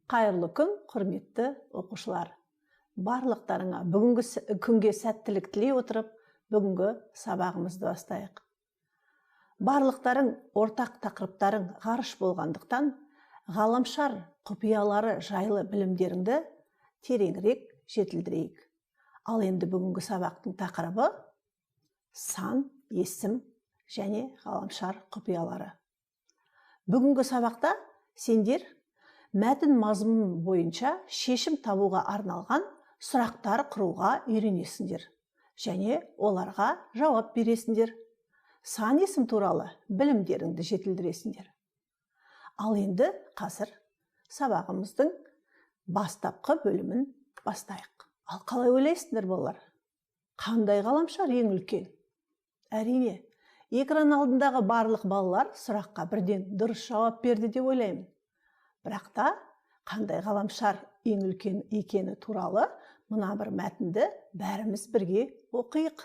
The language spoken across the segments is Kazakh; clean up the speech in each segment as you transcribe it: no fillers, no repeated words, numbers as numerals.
Қайырлы күн, құрметті оқушылар. Барлықтарыңа бүгінгі күнге сәттілік тілей отырып, бүгінгі сабағымызды бастайық. Барлықтарың ортақ тақырыптарың ғарыш болғандықтан, ғаламшар құпиялары жайлы білімдеріңді тереңірек жетілдірейік. Ал енді бүгінгі сабақтың тақырыбы сан, есім және ғаламшар құпиялары. Бүгінгі сабақта сендер мәтін мазмұн бойынша шешім табуға арналған сұрақтар құруға үйренесіңдер және оларға жауап бересіңдер. Сан есім туралы білімдеріңді жетілдіресіңдер. Ал енді қазір сабағымыздың бастапқы бөлімін бастайық. Ал қалай ойлайсыңдар, балалар? Қандай ғаламшар ең үлкен? Әрине, экран алдындағы барлық балалар сұраққа бірден дұрыс жауап берді деп ойлаймын. Бірақ та қандай ғаламшар ең үлкен екені туралы мына бір мәтінді бәріміз бірге оқиық.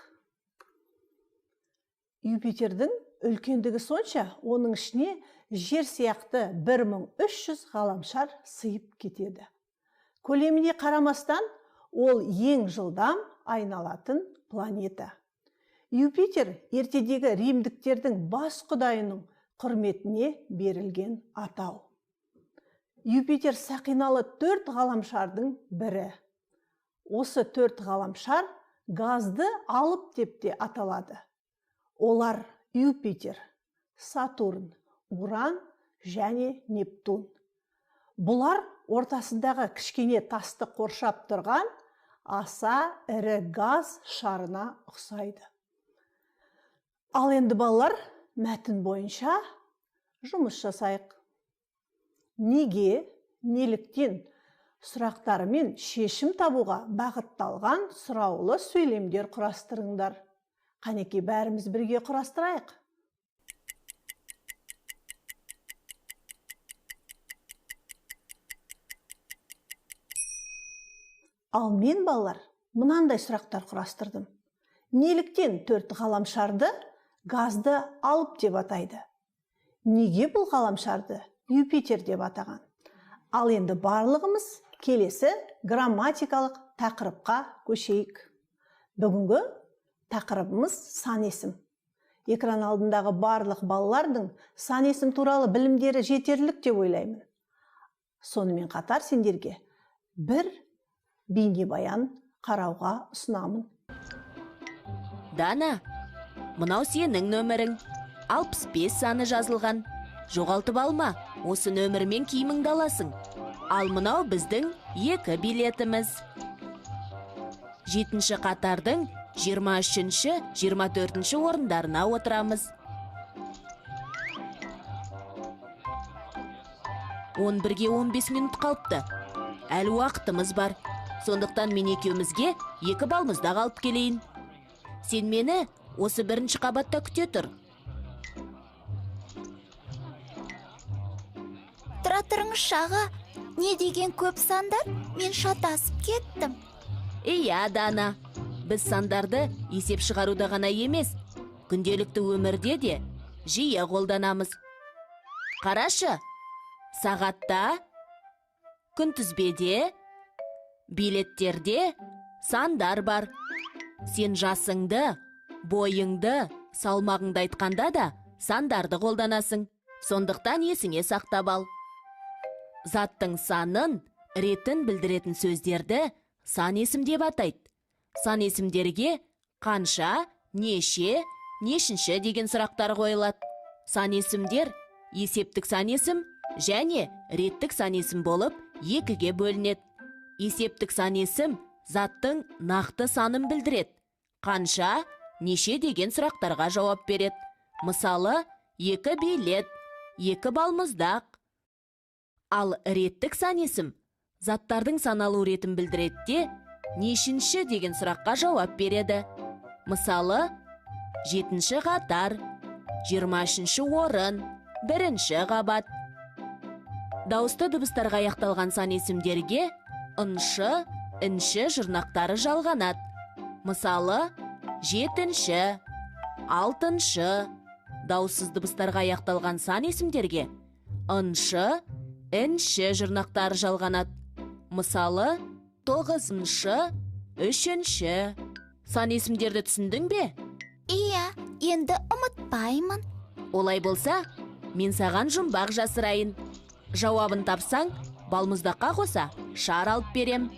Юпитердің үлкендігі сонша, оның ішіне жер сияқты 1300 ғаламшар сыйып кетеді. Көлеміне қарамастан, ол ең жылдам айналатын планета. Юпитер ертедегі римдіктердің бас құдайының құрметіне берілген атау. Юпитер сақиналы 4 ғаламшардың бірі. Осы 4 ғаламшар газды алып деп те аталады. Олар Юпитер, Сатурн, Уран және Нептун. Бұлар ортасындағы кішкене тасты қоршап тұрған аса ірі газ шарына ұқсайды. Ал енді балалар, мәтін бойынша жұмыс жасайық. Неге, неліктен сұрақтарымен шешім табуға бағытталған сұраулы сөйлемдер құрастырыңдар. Қанеки, бәріміз бірге құрастырайық. Ал мен, балалар, мынандай сұрақтар құрастырдым. Неліктен 4 ғаламшарды газды алып деп атайды? Неге бұл ғаламшарды Юпитер деп атаған? Ал енді барлығымыз келесі грамматикалық тақырыпқа көшейік. Бүгінгі тақырыбымыз сан есім. Экран алдындағы барлық балалардың сан есім туралы білімдері жетерлік деп ойлаймын. Сонымен қатар сендерге бір бейнебаян қарауға ұсынамын. Дана, мынау сенің нөмірің. 65 саны жазылған. Жоғалтып алма, осы нөмірмен киіміңді аласың. Ал мынау біздің 2 билетіміз. 7-ші қатардың 23-ші, 24-ші орындарына отырамыз. 11-ге 15 минут қалыпты. Әлі уақытымыз бар. Сондықтан мен екеумізге 2 балмұздақ алып келейін. Сен мені осы 1-ші қабатта күте тұр. Тұра тұрыңызшы, аға. Не деген көп сандар, мен шатасып кеттім. Иә, Дана. Біз сандарды есеп шығаруда ғана емес, күнделікті өмірде де жиі қолданамыз. Қарашы, сағатта, күнтізбеде, билеттерде сандар бар. Сен жасыңды, бойыңды, салмағыңды айтқанда да сандарды қолданасың. Сондықтан есіңе сақтап ал. Заттың санын, ретін білдіретін сөздерді сан есім деп атайды. Сан есімдерге қанша, неше, нешінші деген сұрақтар қойылады. Сан есімдер есептік сан есім және реттік сан есім болып екіге бөлінеді. Есептік сан есім заттың нақты санын білдіреді. Қанша, неше деген сұрақтарға жауап береді. Мысалы, 2 билет, 2 балмұздақ. Ал реттік сан есім заттардың саналу ретін білдіреді де, нешінші деген сұраққа жауап береді. Мысалы, 7-ші қатар, 23-ші орын, 1-ші қабат. Дауысты дыбыстарға аяқталған сан есімдерге ыншы, інші жұрнақтары жалғанады. Мысалы, 7-ші, 6-шы. Дауыссыз дыбыстарға аяқталған сан есімдерге ыншы, інші жұрнақтары жалғанады. Мысалы, 9-шы, 3-ші. Сан есімдерді түсіндің бе? Иә, енді ұмытпаймын. Олай болса, мен саған жұмбақ жасырайын. Жауабын тапсаң, балмұздаққа қоса шар алып берем.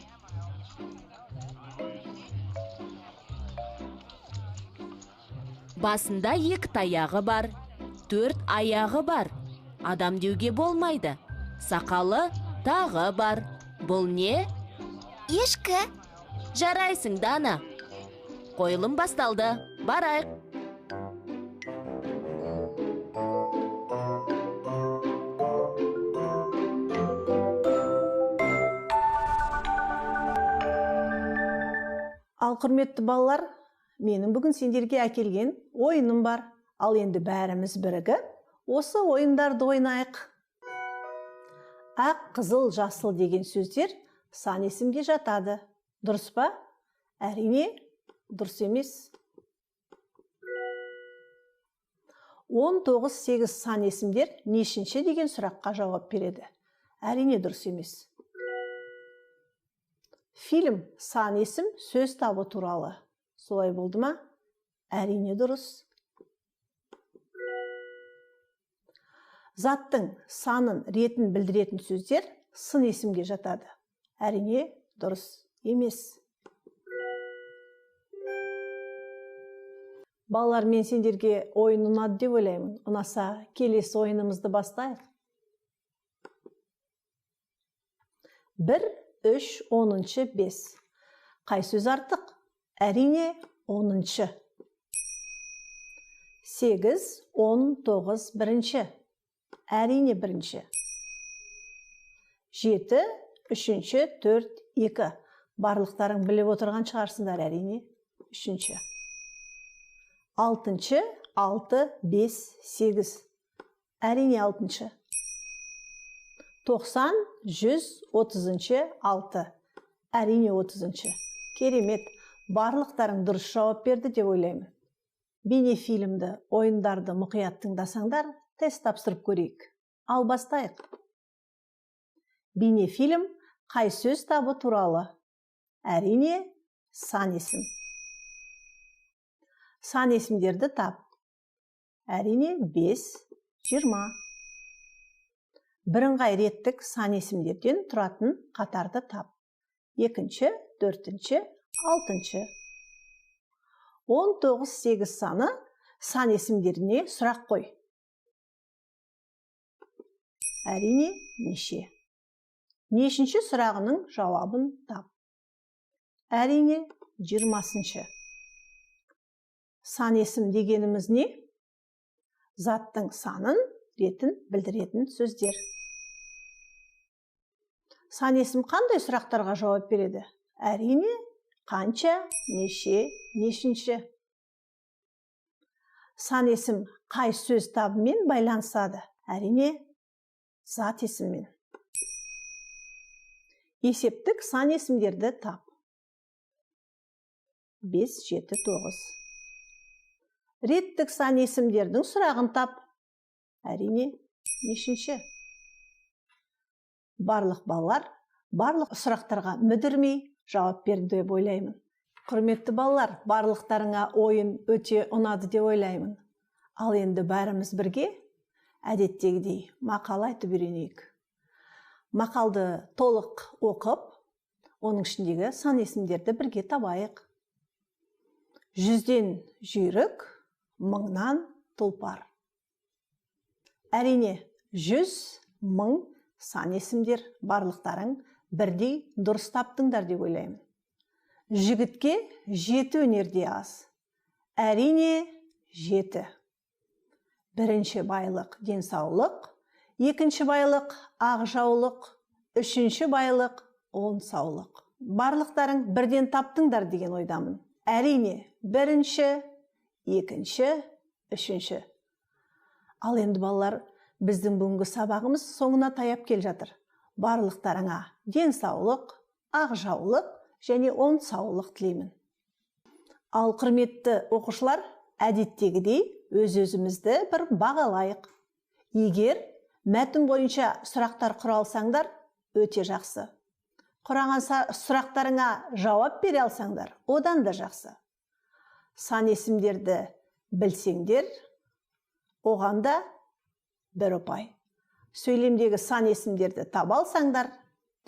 Басында 2 таяғы бар, 4 аяғы бар. Адам деуге болмайды. Сақалы тағы бар. Бұл не? Ешкі. Жарайсың, Дана. Қойылым басталды. Барайық. Ал құрметті балалар, менің бүгін сендерге әкелген ойыным бар. Ал енді бәріміз бірігіп осы ойындарды ойнайық. Ақ, қызыл, жасыл деген сөздер сан есімге жатады. Дұрыс па? Әрине, дұрыс емес. 19, 8 сан есімдер нешінші деген сұраққа жауап береді. Әрине, дұрыс емес. Фильм сан есім сөз табы туралы. Солай болды ма? Әрине, дұрыс. Заттың санын, ретін білдіретін сөздер сын есімге жатады. Әрине, дұрыс емес. Балалар, мен сендерге ойын ұнады деп ойлаймын. Ұнаса, келесі ойынымызды бастайық. 1, 3, 10, 5. Қай сөз артық? Әрине, 10. 8, 10, 9, 1. Әрине, 1. 7, 3, 4, 2. Барлықтарың біліп отырған шығарсыңдар, әрине, 3. 6, 6, 5, 8. Әрине, 6. 90, 100, 30, 6. Әрине, 30. Керемет. Барлықтарың дұрыс жауап берді деп ойлаймын. Бейнефильмді, ойындарды мұқият тыңдасаңдар, тест тапсырып көрейік. Ал бастайық. Бейнефильм қай сөз табы туралы? Әрине, сан есім. Сан есімдерді тап. Әрине, 5, 20. Бірыңғай реттік сан есімдерден тұратын қатарды тап. 2-ші, 4-ші, 6-шы. 19, 8 саны сан есімдеріне сұрақ қой. Әрине, неше? Нешінші сұрағының жауабын тап. Әрине, 20-шы. Сан есім дегеніміз не? Заттың санын, ретін білдіретін сөздер. Сан есім қандай сұрақтарға жауап береді? Әрине, қанша, неше, нешінші. Сан есім қай сөз табымен байланысады? Әрине, зат есіммен. Есептік сан есімдерді тап. 5, 7, 9. Реттік сан есімдердің сұрағын тап. Әрине, нешінші? Барлық балалар барлық сұрақтарға мүдірмей жауап берді деп ойлаймын. Құрметті балалар, барлықтарыңа ойын өте ұнады деп ойлаймын. Ал енді бәріміз бірге әдеттегідей мақал айтып үйренейік. Мақалды толық оқып, оның ішіндегі сан есімдерді бірге табайық. 100-ден жүйрік, 1000-нан тұлпар. Әрине, 100, 1000 сан есімдер барлықтарың бірдей дұрыс таптыңдар деп ойлаймын. Жігітке 7 өнерде аз. Әрине, 7. Бірінші байлық денсаулық, екінші байлық ақ жаулық, үшінші байлық он саулық. Барлықтарың бірден таптыңдар деген ойдамын. Әрине, бірінші, екінші, үшінші. Ал енді балалар, біздің бүгінгі сабағымыз соңына таяп кел жатыр. Барлықтарыңа денсаулық, ақ жаулық және он саулық тілеймін. Ал құрметті оқушылар, әдеттегідей өз-өзімізді бір бағалайық. Егер Мәтін бойынша сұрақтар құра алсаңдар, өте жақсы. Құраған сұрақтарыңа жауап бере алсаңдар, одан да жақсы. Сан есімдерді білсеңдер, оған да бір ұпай. Сөйлемдегі сан есімдерді таба алсаңдар,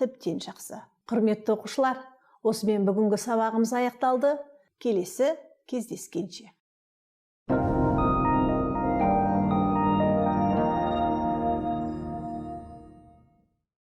тіптен жақсы. Құрметті оқушылар, осымен бүгінгі сабағымыз аяқталды. Келесі кездескенше.